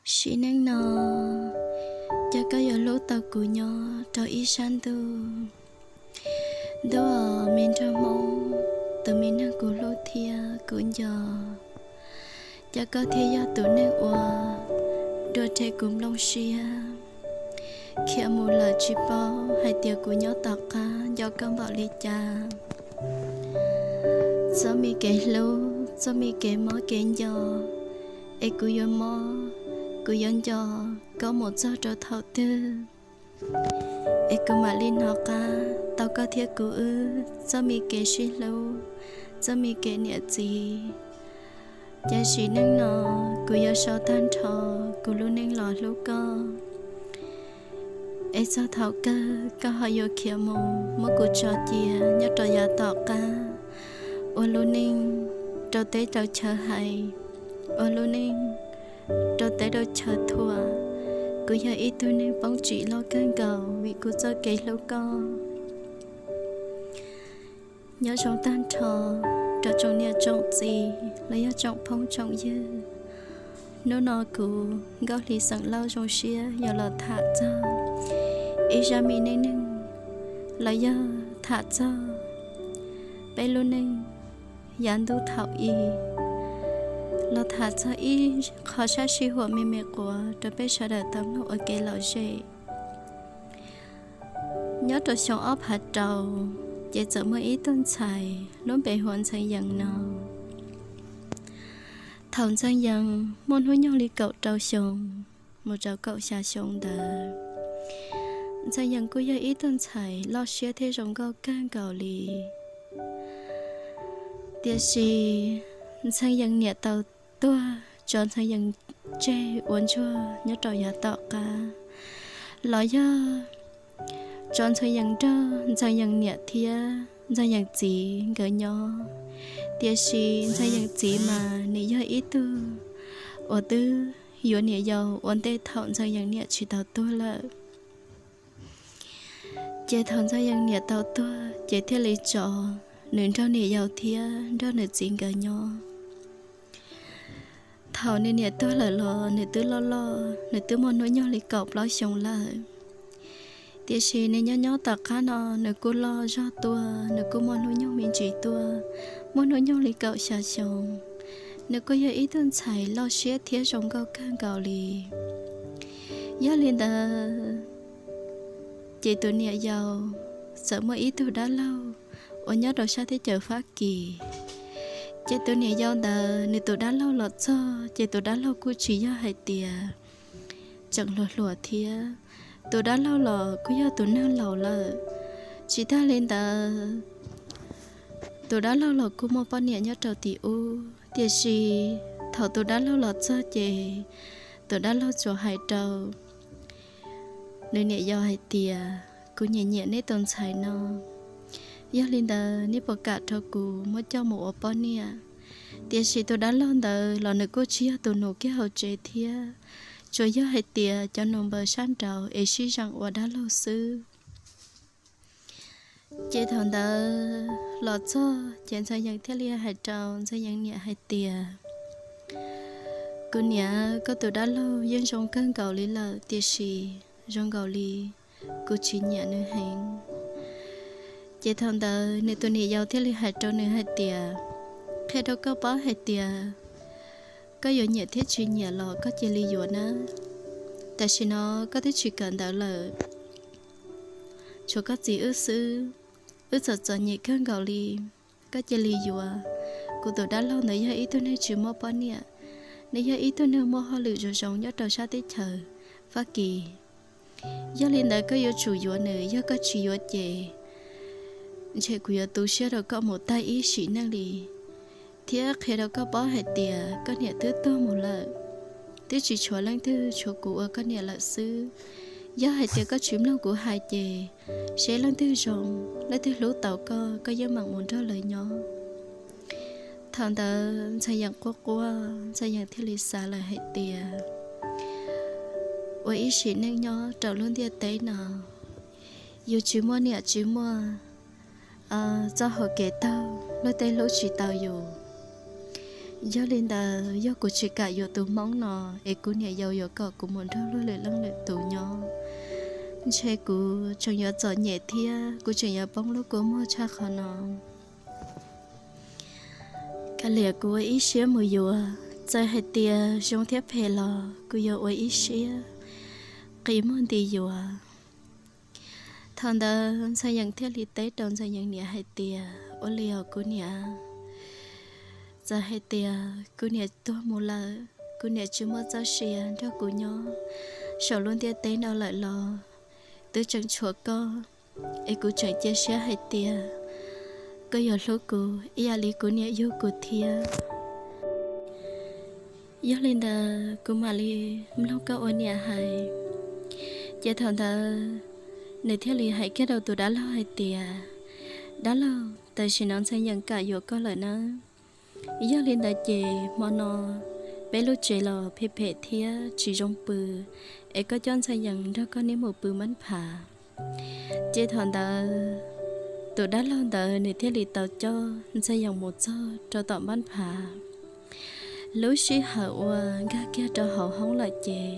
Sim neej no, cas koj yuav hlub tau kuv nyob rau ib sab ntuj. Ntuj, me nraug Hmoob, tus me neeg kuv hlub thiab kuv nco, cas koj thiaj yog tus neeg uas dua rhe kuv nplooj siab, khiav mus lawm tsis paub hais tias kuv nyob tom qab nco koj npaum li cas. Txoj me kev hlub, txoj me kev mob kev nco, es kuv yuav mob, kuv yuav nco koj mus txog rau thaum twg, es kuv mam li hnov qab tau koj thiab kuv wb txoj me kev sib hlub, txoj me kev niam txiv. Cas sim neej no kuv yuav sau tag nrho kuv lub neej los hlub koj, es txog thaum kawg koj ho yuav khiav mus muab kuv tso cia nyob rau yav tom qab, ua lub neej rau teb rau chaw hais, ua lub neej rau teb rau chaw thuam. Kuv yog ib tug neeg poob tsim loj kawg nkaus vim kuv txoj kev hlub koj. Nyob zoo tag nrho rau tsoom niam tsoom txiv los yog tsoom phooj tsoom ywg. Hnub no kuv Nkauj Hli xeem Lauj zoo siab yuav los tham txog ib zaj me neej neeg, los yog tham txog peb lub neej yav ntuj thaum i, los tham txog ib qho sab sij huam me me quav rau peb sawv daws tau mloog ua kev lom zem. Nyob rau xyoo ob phav rau, ces txawm muaj ib tug ntxhais lub npe hu ua Ntxhee Yees no. Thaum Ntxhee Yees muaj hnub nyoog li kaum rau xyoo mus rau kaum xya xyoo ntawd, Ntxhee Yees kuj yog ib tug ntxhais loj siab thiab zoo nkauj kawg nkaus li. Tiam sis Ntxhee Yees niam tau tuag tso Ntxhee Yees tseg ua ntsuag nyob rau yav tom qab, los yog tso Ntxhee Yees nrog Ntxhee Yees niam thiab Ntxhee Yees txiv nkawd nyob. Tiam sis Ntxhee Yees txiv mas nws yog ib tug uas twb yuav niam yau ua ntej thaum Ntxhee Yees niam tsis tau tuag lawm. Ces thaum Ntxhee Yees niam tau tuag ces thiaj li tso nws nrog niam yau thiab nrog nws txiv nkawd nyob. Thaum nws niam tuag lawm los nws twb loj loj, nws twb muaj hnub nyoog li kaum plaub xyoo lawm. Tiam sis nws nyob nyob tom qab no nws kuj loj zog tuaj, nws kuj muaj hnub nyoog me ntsis tuaj, muaj hnub nyoog li kaum xya xyoo. Nws kuj yog ib tug ntxhais loj siab thiab zoo nkauj kawg nkaus li. Yog li ntawd, ces tus niam yau txawm muaj ib tug dab laug uas nyob rau sab teb chaws Fab Kis. Ces tus niam yau ntawd nws tus dab laug los txog, ces tus dab laug kuj tsis yog hais tias tseem hluas hluas thiab. Tus dab laug los kuj yog tus neeg laus lawm. Tsis tag li ntawd, tus dab laug los kuj muaj poj niam nyob rau tim ub. Tiam sis thaum tus dab laug los txog ces tus dab laug tsuas hais rau nws niam yau hais tias, kuv nyiam nyiam neb tus ntxhais no, yog li ntawd neb puas kam rau kuv muab coj mus ua poj niam? Tiam sis tus dab laug ntawd los nws kuj tsis yog tus nus kiag hauv tsev thiab, tsuas yog hais tias cov nus npaws sab nraud es sib zeem ua dab laug xwb. Ces thaum ntawd los txog ces Ntxhee Yees thiaj li hais rau Ntxhee Yees niam hais tias, kuv niam, koj tus dab laug yeej zoo kawg nkaus li lawm, tiam sis zoo nkaus li kuv tsis nyiam nws heev. Ces thaum ntawd nws tus niam yau thiaj li hais rau nws hais tias, qhia rau koj paub hais tias koj yuav nyiam thiab tsis nyiam los koj cia li yuav na. Tam sim no koj twb tsis kawm ntawv lawm, tshuav koj txiv wb xwb, wb txom txom nyem kawg nkaus li. Koj cia li yuav. Kuv tus dab laug ntawd yog ib tug neeg tsis muaj poj niam, nws yog ib tug neeg muaj hauj lwm zoo zoo nyob rau sab teb chaws Fab Kis. Yog li ntawd koj yuav tsum yuav nws, yog koj tsis yuav ces ntshe kuv yuav tu siab rau koj mus tag ib sim neej li, thiab qhia rau koj paub hais tias koj niam twb tuag mus lawm, twb tsis tshuav leej twg, tshuav kuv ua koj niam lawm xwb. Yog hais tias koj tsis mloog kuv hais ces seb leej twg zoo, leej twg hlub tau koj, koj yeej meem mus nrog lawv nyob. Thaum ntawd Ntxhee Yees quaj quaj, Ntxhee Yees thiaj li xav lawm hais tias, ua ib sim neej nyob rau lub ntiaj teb no, yus tsis muaj niam tsis muaj txoj hau kev taug, luag tej hlub tsis tau yus. Yog li ntawd, yog kuv tsis kam yuav tus Hmoob no, es kuv niam yau yuav kom kuv mus nrog luag lwm leej lwm tus nyob, ntshe kuv tseem yuav txom nyem thiab kuv tseem yuav poob lub kua muag tshaj qhov no. Kav liam kuv ua ib siab mus yuav, txawm hais tias zoo thiab phem los kuv yuav ua ib siab qi muag nti yuav. Thaum ntawd Ntxhee Yees thiaj li teb rau Ntxhee Yees niam hais tias, ua li os kuv niam, txawm hais tias kuv niam tuag mus lawm, kuv niam tsis muaj txoj sia nrog kuv nyob saum lub ntiaj teb no lawm los twb tseem tshuav koj, es kuv tseem cia siab hais tias koj yuav hlub kuv ib yam li kuv niam yug kuv thiab. Yog li ntawd kuv mam li mloog koj ua niam hais. Ces thaum ntawd nws thiaj li hais kiag rau tus dab laug hais tias, dab laug, tam sim no Ntxhee Yees kam yuav koj lawm nawb. Yog li ntawd ces hmo no peb lub tsev los phem phem thiab tsis zoo pw, es koj coj Ntxhee Yees nrog koj neb mus pw npab phav. Ces thaum ntawd tus dab laug ntawd nws thiaj li tau coj Ntxhee Yees mus txog rau tom npab phav. Lub sij hawm uas nkag kiag rau hauv hoob lawm ces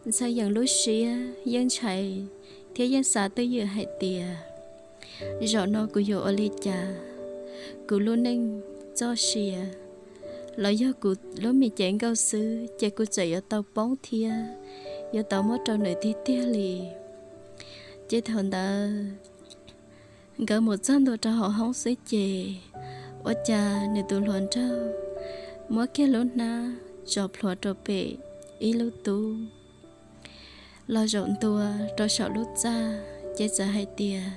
Ntxhee Yees lub siab yeej ntshai thiab yeej xav twj ywm hais tias, zaum no kuv yuav ua li cas, kuv lub neej txoj sia los yog kuv lub me cev nkauj xwb ces kuv txawm yuav tau poob thiab yuav tau muab rau nws tiag tiag li. Ces thaum ntawd nkawd mus txog ntua rau hauv hoob xwb ces ua cas nws tus hluas nraug muab kiag lub hnab tso plhuav rau pem ib lub tub los zaum ntua rau saum lub txaj ces txawm hais tias,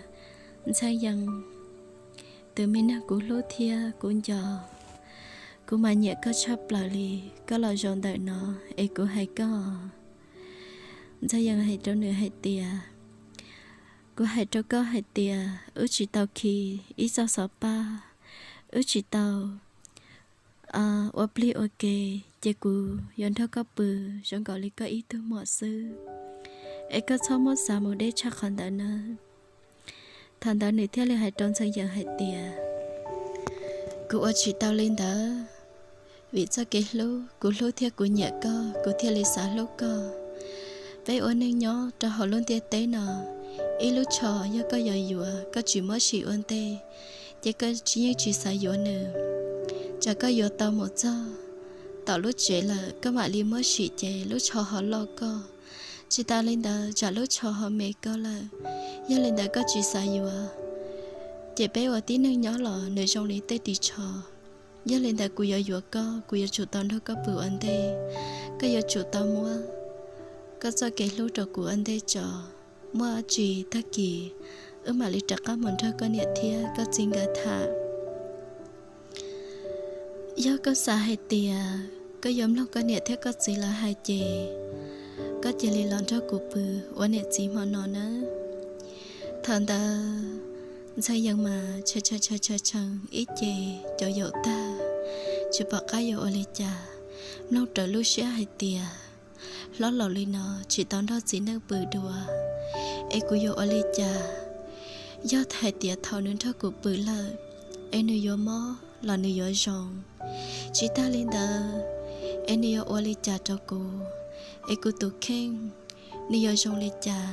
Ntxhee Yees, tus me neeg kuv hlub thiab kuv nco, kuv mas nyiam koj tshaj plaws li, koj los zaum ntawm no es kuv hais koj. Ntxhee Yees hais rau nws hais tias, kuv hais rau koj hais tias wb tsis tau khi ib txoj xov paj, wb tsis tau ua plig ua ke, ces kuv yuav nrog koj pw zoo nkaus li koj ib tug muam xwb, es koj txhob muab xav mus deb tshaj qhov ntawd nawb. Thaum ntawd nws thiaj li hais rau Ntxhee Yees hais tias, kuv ua tsis tau li ntawd, vim txoj kev hlub, kuv hlub thiab kuv nyiam koj kuv thiaj li xav hlub koj. Peb ua neej nyob rau hauv lub ntiaj teb no, ib lub tsho yog koj yuav yuav koj tsis muab sim ua ntej, ces koj yeej tsis xav yuav nws. Tsam koj yuav tau mus txog tom lub tsev lawm koj mam li muab sim ces lub tsho ho loj koj, tsis tas li ntawd tsam lub tsho ho me koj lawm. Yog li ntawd koj tsis xav yuav, ces peb ua tib neeg nyob los nws zoo li tej ris tsho. Yog li ntawd kuv yuav yuav koj, kuv yuav tsum tau nrog koj pw ua ntej, koj yuav tsum tau muab koj txoj kev hlub rau kuv ua ntej tso. Muaj dab tsi tag kis wb mam li rov qab mus nrog koj niam thiab koj txiv nkawd tham. Yog koj xav hais tias koj yuav mloog koj niam thiab koj txiv lawv hais ces koj cia li los nrog kuv pw ua niam txiv hmo no nawb. Thaum ntawd Ntxhee Yees mas tshee tshee tshee ib ce cov yaum tag, tsis pom qab yuav ua li cas. Mloog raws lub siab hais tias, hlob laus li no tsis tau nrog txiv neej pw dua, es kuv yuav ua li cas? Yog hais tias thaum nws nrog kuv pw lawm, es nws yuav mob los nws yuav zoo, tsis tas li ntawd, es nws yuav ua li cas rau kuv, es kuv tus kheej nws yuav zoo li cas?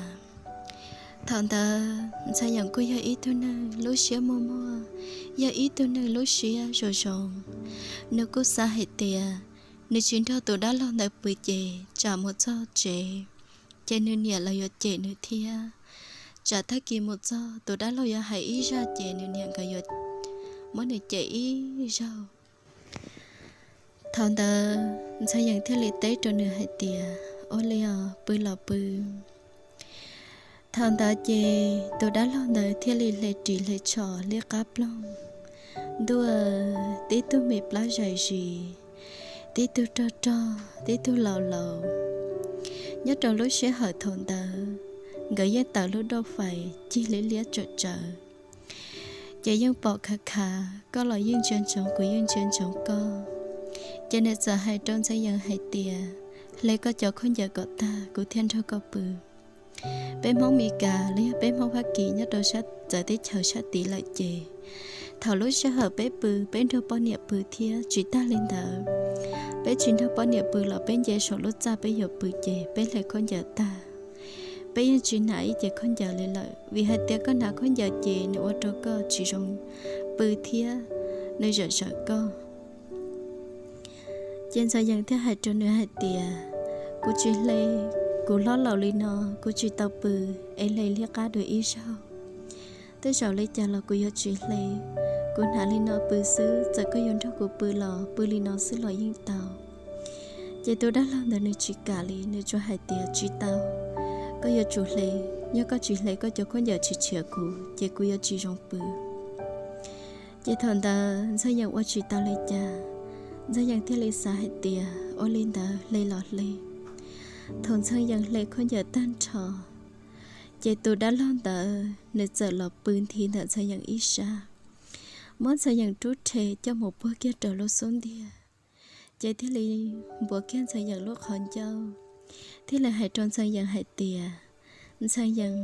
Thaum ntawd Ntxhee Yees kuj yog ib tug neeg lub siab muag muag, yog ib tug neeg lub siab zoo zoo. Nws kuj xav hais tias nws tsis nrog tus dab laug ntawd pw ces tsam mus txog tsev ces nws niam los yuav cem nws thiab. Tsam tag kis mus txog tus dab laug yuav hais ib zaj ces nws niam nkawd yuav muab nws cem ib zaug. Thaum ntawd Ntxhee Yees thiaj li teb rau nws hais tias, ua li os, pw los pw. Thaum ntawd ces tus dab laug ntawd thiaj li hle ris hle tsho liab qab ploog, ntuj, tib tug me plab zais zis, tib tug rog rog, tib tug laus laus. Nyob rau lub sij hawm thaum ntawd, nkawd yeej taws lub dauj fais cig liab liab tsawm tsawv, ces yeej pom khav khav, koj los yeej ntsia ntsoov kuv yeej ntsia ntsoov koj. Ces nws txawm hais rau Ntxhee Yees hais tias, hle koj cov khaub ncaws kom tag kuv thiaj nrog koj pw. Peb Hmoob Mes Kas los yog peb Hmoob Fab Kis nyob rau sab txawv teb chaws sab tid lawm ces Thaum lub sij hawm peb pw, peb nrog poj niam pw thiab. Tsis tag li ntawd, peb tsis nrog poj niam pw los peb nce saum lub txaj peb yuav pw ces peb hle khaub ncaws tag, peb yeej tsis hnav ib ce khaub ncaws li lawm, vim hais tias koj hnav khaub ncaws ces nws ua rau koj tsis zoo pw thiab nws zawm zawm koj. Ces Ntxhee Yees thiaj hais rau nws hais tias, kuv tsis hle, kuv hlob laus li no, kuv tsis tau pw, es hle liab qab dua ib zaug. Tej zaum li cas los kuv yuav tsis hle, kuv hnav li no pw xwb, txawm koj yuav nrog kuv pw los pw li no xwb los yeej tau. Ces tus dab laug ntawd nws tsis kam li, nws tsuas hais tias tsis tau, koj yuav tsum hle, yog koj tsis hle koj cov khaub ncaws tsis tshiav kuv ces kuv yuav tsis zoo pw. Ces thaum ntawd Ntxhee Yees ua tsis tau li cas, Ntxhee Yees thiaj li xav hais tias ua li ntawd hle los hle. Thaum Ntxhee Yees hle khaub ncaws tag nrho, ces tus dab laug ntawd nws txawm los pw nthi ntawm Ntxhee Yees ib sab, muab Ntxhee Yees rub rhe coj mus puag kiag rau lub xub ntiag, ces thiaj li npuav kiag Ntxhee Yees lub qhov ncauj, thiaj li hais rau Ntxhee Yees hais tias, Ntxhee Yees,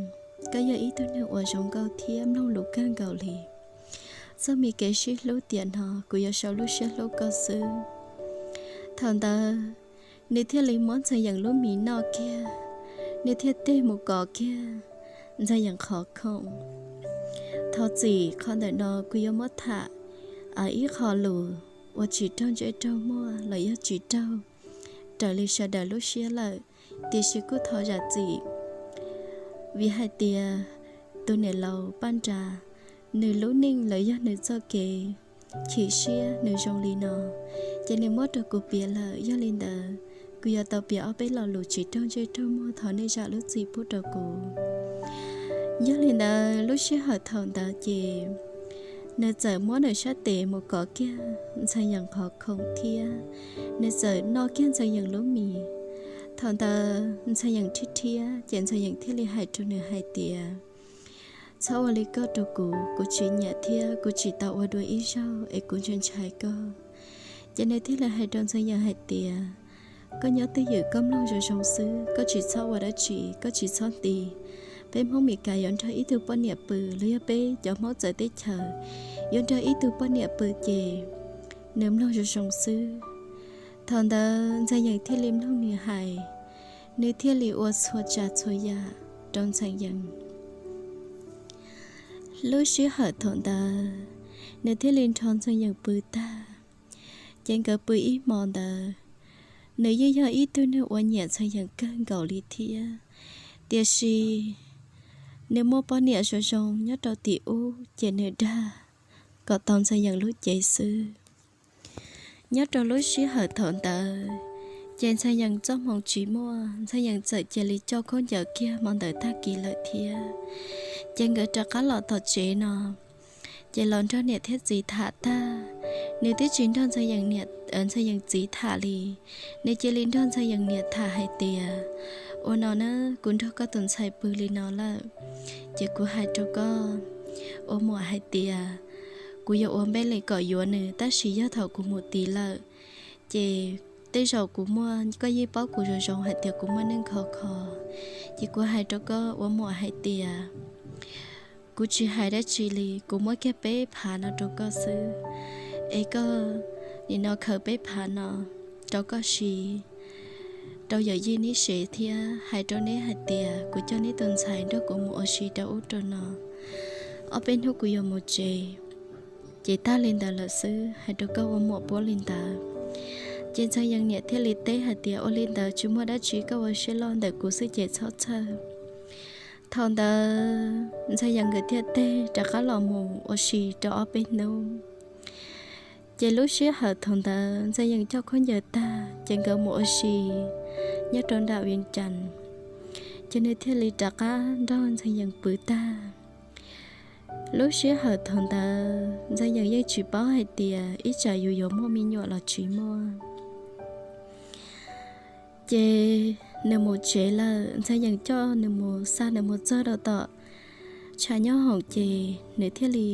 koj yog ib tug neeg uas zoo nkauj thiab mloog lus kawg nkaus li. Txoj me kev sib hlub tiam no kuv yuav sau lub siab hlub koj xwb. Thaum ntawd nws thiaj li muab Ntxhee Yees lub mis noj kiag, nws thiaj teg mus kov kiag Ntxhee Yees qhov khoom. Thov txim, qhov ntawm no kuv yuav muab tham ib qho lus uas tsis raug ntsej raug muag los yog tsis raug raws li sawv daws lub siab lawm, tiam sis kuj thov zam txim, vim hais tias tus niam laus Paj Nra, nws lub neej los yog nws txoj kev chim siab nws zoo li no, ces nws muab rau kuv piav lawm. Yog li ntawd, kuv yuav tau piav ob peb lo lus tsis raug ntsej raug muag, thov nej zam lub txim pub rau kuv. Yog li ntawd, lub sij hawm thaum ntawd ces nws txawm muab nws sab tes mus kov kiag Ntxhee Yees qhov khoom thiab nws txawm noj kiag Ntxhee Yees lub mis. Thaum ntawd Ntxhee Yees rhiab rhiab, ces Ntxhee Yees thiaj li hais rau nws hais tias, txhob ua li koj rau kuv, kuv tsis nyiam thiab kuv tsis tau ua dua ib zaug es kuv ntshai ntshai koj. Ces nws thiaj li hais rau Ntxhee Yees hais tias, koj nyob twj ywm koj mloog zoo zoo xwb, koj tsis txhob ua dab tsi, koj tsis txhob nti. Peb Hmoob Mes Kas yuav nrog ib tug poj niam pw los yog peb cov Hmoob txawv teb chaws yuav nrog ib tug poj niam pw ces nws mloog zoo zoo xwb. Thaum ntawd Ntxhee Yees thiaj li mloog nws hais, nws thiaj li ua txhua tsav txhua yam rau Ntxhee Yees. Lub sij hawm thaum ntawd, nws thiaj li nrog Ntxhee Yees pw tag. Ces nkawd pw ib hmo ntawd, nws yeej yog ib tug neeg uas nyiam Ntxhee Yees kawg nkaus li thiab. Tiam sis nws muaj poj niam zoo zoo nyob rau tim ub, ces nws dag kom tau Ntxhee Yees lub cev xwb. Nyob rau lub sij hawm thaum ntawd, ces Ntxhee Yees txoj hmoo tsis muaj, Ntxhee Yees txawm cia li coj khaub ncaws kiag hmo ntawd tag kis lawm thiab. Ces nkawd rov qab los tom tsev no, ces los nrog niam thiab txiv tham tag. Nws twb tsis nrog Ntxhee Yees niam, Ntxhee Yees txiv tham li. Nws cia li nrog Ntxhee Yees niam tham hais tias, ua no na, kuv nrog koj tus ntxhais pw li no lawm, ces kuv hais rau koj ua muam hais tias kuv yuav ua npe li kom yuav nws, tab sis yog thaum kuv mus tid lawm, ces tej zaum kuv muaj, koj yeej paub kuv zoo zoo hais tias kuv muaj neej khov kho, ces kuv hais rau koj ua muam hais tias kuv tsis hais dab tsi li, kuv muab kiag peb phav no rau koj xwb, es koj nim no khaws peb phav no rau koj siv rau yawm yij neb sev thiab hais rau neb hais tias kuv coj neb tus ntxhais nrog kuv mus ua si rau ub rau no, ob peb hnub kuv yuav mus tsev. Ces tag li ntawd lawm xwb, hais rau koj ua muam puab li ntawd. Ces Ntxhee Yees niam thiaj li teb hais tias, ua li ntawd tsis muaj dab tsi, koj ua siab loj ntawm kuv xwb ces txhob txhawj. Thaum ntawd Ntxhee Yees nkawd thiaj teg rov qab los mus ua si rau ob peb hnub. Ces lub sij hawm thaum ntawd Ntxhee Yees coj khaub ncaws tag, ces nkawd mus ua si nyob rau nram Vias Cas, ces nws thiaj li rov qab nrog Ntxhee Yees pw tag. Lub sij hawm thaum ntawd Ntxhee Yees yeej tsis paub hais tias ib tsam yus yuav muaj me nyuam los tsis muaj. Ces nws mus tsev lawm, Ntxhee Yees coj nws mus xa nws mus txog rau tom tshav nyob hoom, ces nws thiaj li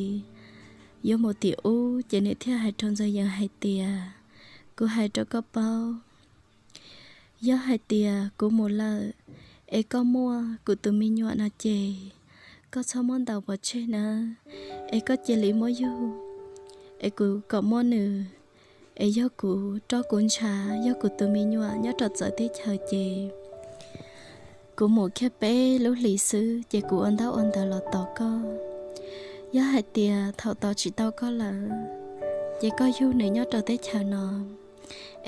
yuav mus tim ub, ces nws thiaj hais rau Ntxhee Yees hais tias, kuv hais rau koj paub, yog hais tias kuv mus lawm es koj muaj kuv tus me nyuam no ces koj txhob muab ntaus pov tseg na, es koj cia li muab yug es kuv kom muaj nws, es yog kuv roj kuv ntshav, yog kuv tus me nyuam nyob rau txawv teb chaws ces kuv mus kiag peb lub hlis xwb ces kuv ua ntaub ua ntawv los tos koj. Yog hais tias thaum tos tsis tau koj lawm, ces koj yug nws nyob rau teb chaws no,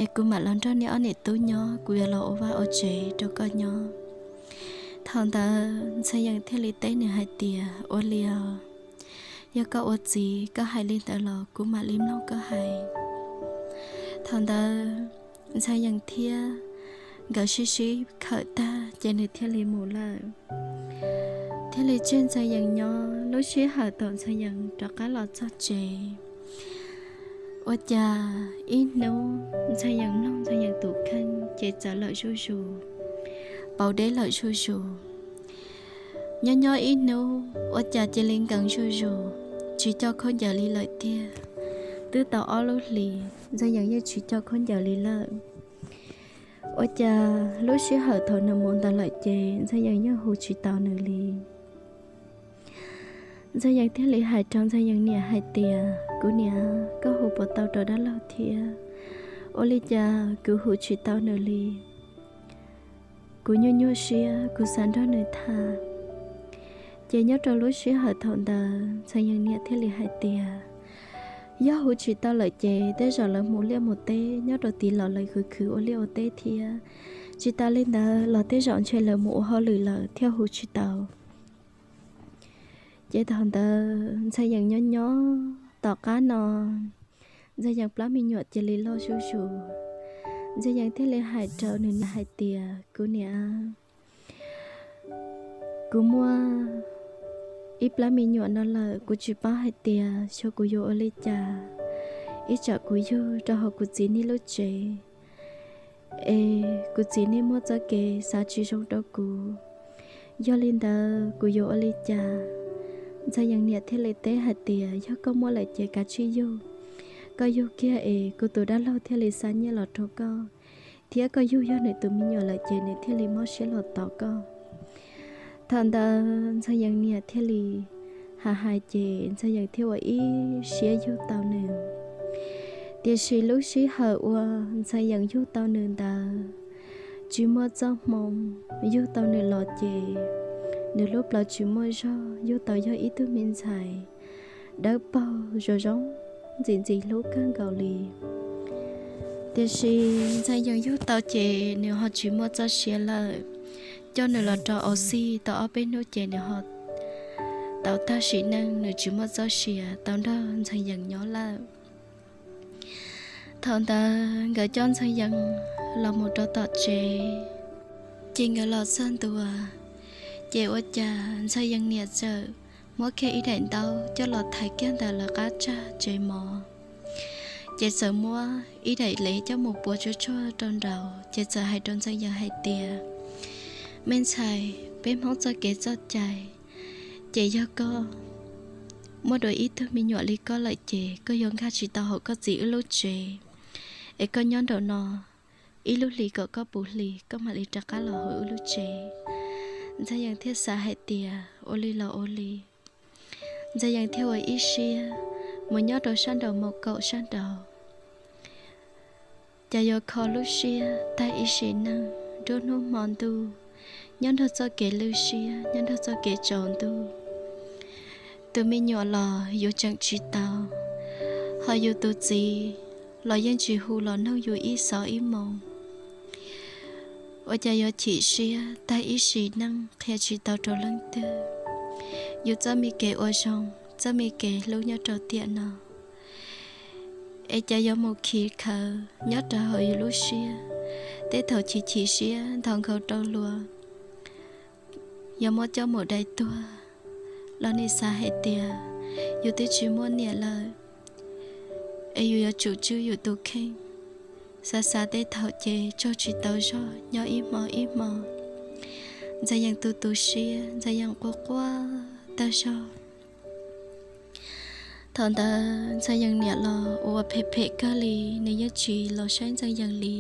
es kuv mam los nrog niam ob niam tub nyob, kuv yuav los ua vaj ua tsev rau koj nyob. Thaum ntawd Ntxhee Yees thiaj li teb nws hais tias, ua li os, yog koj ua txiv koj hais li ntawd los kuv mam li mloog koj hais. Thaum ntawd Ntxhee Yees thiab nkawd sib sib khawm tag ces nws thiaj li mus lawm. Thiaj li tseg Ntxhee Yees nyob. Lub sij hawm thaum Ntxhee Yees rov qab los txog tsev, ua cas ib hnub Ntxhee Yees mloog Ntxhee Yees tus kheej ces txawv lawm zuj zus, pauv deb lawm zuj zus. Nyob nyob ib hnub ua cas cia li nkees zuj zus, tsis coj khaub ncaws li lawm tiag. Twb tau ob lub hlis Ntxhee Yees yeej tsis coj khaub ncaws li lawm. Ua cas lub sij hawm thaum nws mus ntawd lawm ces Ntxhee Yees yeej hu tsis tau nws li. Ntxhee Yees thiaj li hais rau Ntxhee Yees niam hais tias, kuv niam, koj hu puas tau rau dab laug thiab? Ua li cas kuv hu tsis tau nws li? Kuv nyuaj nyuaj siab, kuv xav nrog nws tham. Ces nyob rau lub sij hawm thaum ntawd Ntxhee Yees niam thiaj li hais tias, yog hu tsis tau lawm ces tej zaum lawv mus liaj mus teb, nyob rau tid los lawv khwv khwv ua liaj ua teb thiab. Tsis tas li ntawd los tej zaum ntshe lawv mus ua hauj lwm lawm thiaj hu tsis tau. Ces thaum ntawd Ntxhee Yees nyob nyob tom qab no, Ntxhee Yees plab me nyuam cia li loj zuj zus. Ntxhee Yees thiaj li hais rau nws niam hais tias, kuv niam, kuv muaj ib plab me nyuam no lawm, kuv tsis paub hais tias xyov kuv yuav ua li cas. Ib tsam kuv yug rau hauv kuv txiv niag lub tsev, es kuv txiv niag muaj txoj kev xav tsis zoo rau kuv. Yog li ntawd kuv yuav ua li cas? Ntxhee Yees niam thiaj li teb hais tias, yog koj muaj lawm ces kav tsij yug. Koj yug kiag es kuv tus dab laug thiaj li xa nyiaj los rau koj, thiab koj yug yog nws tus me nyuam lawm ces nws thiaj li mob siab los tos koj. Thaum ntawd Ntxhee Yees niam thiaj li hais hais ces Ntxhee Yees thiaj ua ib siab yug tau nws. Tiam sis lub sij hawm uas Ntxhee Yees yug tau nws ntawd, tsis muaj txoj hmoo, yug tau nws los ces nws lub plawv tsis muaj zog, yug tau yog ib tug me ntxhais dawb paug zoo zoo, ntxim ntxim hlub kawg nkaus li. Tiam sis Ntxhee Yees yug tau ces nws ho tsis muaj txoj sia lawm. Coj nws los rau au xij tau ob peb hnub ces nws ho tau tag sim neej, nws tsis muaj txoj sia tau nrog Ntxhee Yees nyob lawm. Thaum ntawd nkawd coj Ntxhee Yees los mus rau tom tsev, ces nkawd los txog ntua, ces ua cas Ntxhee Yees niam txawm muab kiag ib daim ntaub coj los thaiv kiag ntawm lawv qab tsag tsev mov, ces txawm muab ib daim lev coj mus puav tsuag tsuag rau nraud, ces txawm hais rau Ntxhee Yees hais tias, me ntxhais, peb Hmoob txoj kev txoj cai, ces yog koj muaj dua ib tug me nyuam li koj lawm ces koj yuav nkag tsis tau hauv koj txiv wb lub tsev, es koj nyob nraum no ib lub hlis kom koj puv hlis koj mam li rov qab los hauv wb lub tsev. Ntxhee Yees thiaj xav hais tias ua li los ua li. Ntxhee Yees thiaj ua ib siab mus nyob rau sab nraum maus kaum sab nraud, cas yuav kho lub siab tag ib sim neej nruab hnub hmo ntuj, nyob nrog txoj kev lwj siab, nyob nrog txoj kev tsaus ntuj. Tus me nyuam los yuav tseem tsis tau, ho yus tus txiv los yeej tsis hu los noog yus ib xov ib moos. Ua cas yuav chim siab tag ib sim neej qhia tsis tau rau leej twg yus txoj me kev ua zoo, txoj me kev hlub nyob rau tiam no. Es cas yuav mus khi khawv nyob rau hauv yus lub siab, tej thaum chim chim siab nthos nkaus rau luag, yuav muab coj mus dai tuag, los nim xav hais tias yus twb tsis muaj niam lawm, es yus yuav tsum tswj yus tus kheej. Xav xav tej thaum ces tsaug tsis tau zog, nyob ib hmo ib hmo, Ntxhee Yees tu tu siab, Ntxhee Yees quaj quaj tag zog. Thaum ntawd Ntxhee Yees niam los ua ua phem phem kawg li, nws yeej tsis los saib Ntxhee Yees li.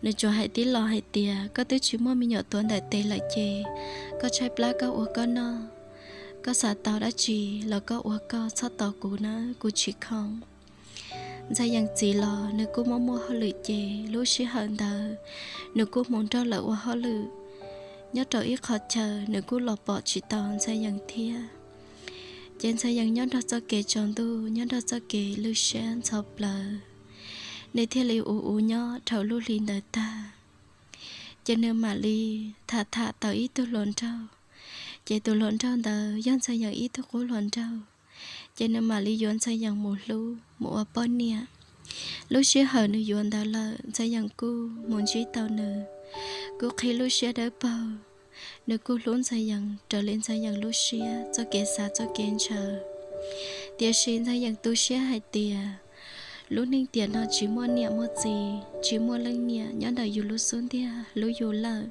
Nws tsuas hais tib lo hais tias, koj twb tsis muaj me nyuam tuav ntawm tes lawm ces koj tshaib plab koj ua koj noj, koj xav tau dab tsi los koj ua koj, txhob tos kuv nawb, kuv tsis khoom. Ntxhais Yees txiv los nws kuj muaj muaj hauj lwm ces lub sij hawm ntawd nws kuj mus nrog lawv ua hauj lwm nyob rau ib qho chaw, nws kuj los pom tsis tau Ntxhais Yees thiab. Ces Ntxhais Yees nyob nrog txoj kev tsaus ntuj, nyob nrog txoj kev lwj siab ntxhov plawv, nws thiaj li ua ua nyob dhau lub hli ntawd tag. Ces nws mam li tham tham tau ib tug hluas nraug, ces tus hluas nraug ntawd yog Ntxhais Yees ib tug qub hluas nraug, ces nws mam li yuav Ntxhais Yees mus hlub mus ua poj niam. Lub sij hawm nws yuav ntawd lawm, Ntxhais Yees kuj mus ntsib tau nws, kuj qhib lub siab dawb paug. Nws kuj hlub Ntxhais Yees raws li Ntxhais Yees lub siab txoj kev xav txoj kev ntshaw. Tiam sis Ntxhais Yees tu siab hais tias lub neej tiam no tsis muaj niam muaj txiv, tsis muaj leej niam nyob ntawm yus lub xub ntiag hlub yus lawm,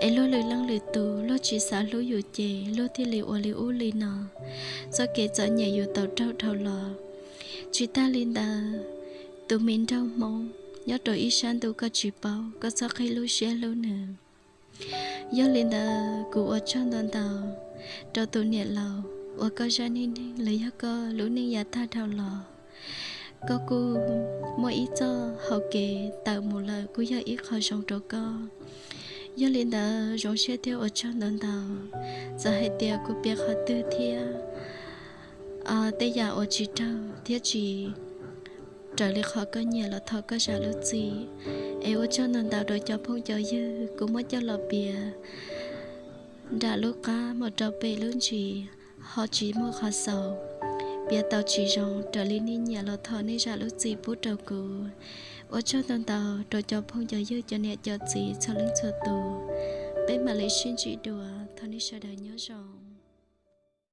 es luag lwm leej lwm tus luag tsis xav hlub yus ces luag thiaj li ua li ub li no, txoj kev txom nyem yus tau raug dhau los. Tsis tag li ntawd, tus me nraug Hmoob nyob rau ib sab ntuj koj tsis paub, koj txhob qhib lub siab hlub nws. Yog li ntawd kuv ua tsaug ntau ntau rau tus niam laus uas koj zaj neej neeg los yog koj lub neej yav tag dhau los. Koj kuj muaj ib txoj hau kev tawm mus lawm kuj yog ib qho zoo rau koj. Yog li ntawd zoo siab thiab ua tsaug ntau ntau. Txawm hais tias kuv piav qhov twg thiab tej yam uas tsis raug thiab tsis raws li qhov koj nyiam los thov koj zam lub txim. Es ua tsaug ntau ntau rau cov phooj cov ywg kuv muab coj los piav nram lub qab mus rau pem lub ntsis, ho tsis muaj qhov xaus, piav tau tsis zoo raws li nej nyiam los thov nej zam lub txim pub rau kuv. Ua tsaug ntau ntau rau cov phooj cov ywg cov niam cov txiv txhua leej txhua tus. Peb mam li sib ntsib dua, thov nej sawv daws nyob zoo.